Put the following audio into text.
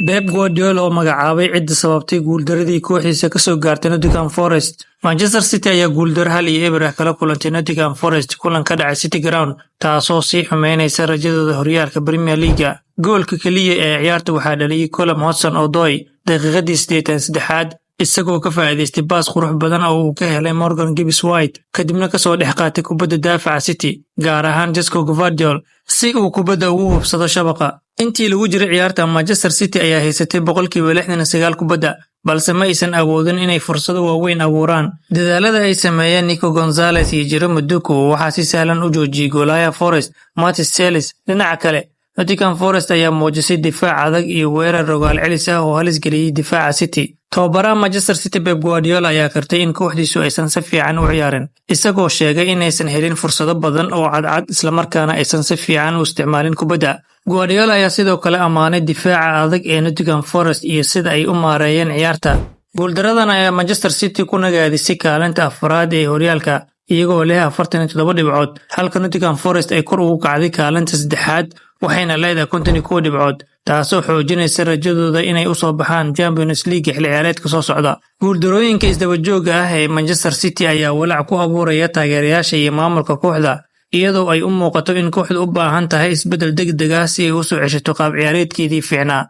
Pep Guardiola oo magacaabay cidda sababtay guuldaradii kooxdiisa kasoo gaartay Nottingham Forest. Manchester City ayaa guuldaro 1-0 ah kala kulantay Nottingham Forest kulan ka dhacay City Ground, taasoo sii xumeynaysa rajadooda horyaalka Premier League. Goolka keliya ee ciyaarta waxaa dhaliyay Callum Hudson-Odoi daqiiqadii 83aad, isagoo ka faa'iidaystay baas qurux badan oo uu ka helay Morgan Gibbs White, kadibna kasoo dhex qaatay kubadda daafaca City, gaar ahaan Josko Gvardiol, si uu kubadda ugu hubsado shabaqa. Intii lagu jiray ciyaarta, Manchester City ayaa haysatay 69% kubadda, balse ma aysan awoodin inay fursado waaweyn abuuraan. Dadaalada ay sameeyeen Nico Gonzalez iyo Jeremy Doku waxaa si sahlan u joojiyey goolhayaha Forest, Matz Sels. Dhinaca kale, Nottingham Forest ayaa muujisay difaac adag iyo weerar rogaal celis ah oo halis geliyey difaaca City. Tababaraha Manchester City Pep Guardiola ayaa qirtay in kooxdiisu aysan si fiican u ciyaarin, isagoo sheegay inaysan helin fursado badan oo cadcad, islamarkaana aysan si fiican u isticmaalin kubadda. Guardiola ayaa sidoo kale ammaanay difaaca adag ee Nottingham Forest iyo sida ay u maareeyeen ciyaarta. Guuldaradan ayaa Manchester City ku nagaadisay kaalinta afraad ee horyaalka, iyagoo leh 47 dhibcood, halka Nottingham Forest ay kor ugu kacday kaalinta saddexaad, waxayna leedahay 51 dhibcood, taasoo xoojinaysa rajadooda inay usoo baxaan Champions League xilli ciyaareedka soo socda. Guuldarooyinka isdaba joogga ah ee Manchester City ayaa walaac ku abuuraya taageerayaasha iyo maamulka kooxda, iyadoo ay u muuqato in kooxdu u baahan tahay isbeddel degdeg ah si ay u soo ceshato qaab ciyaareedkeedii fiicnaa.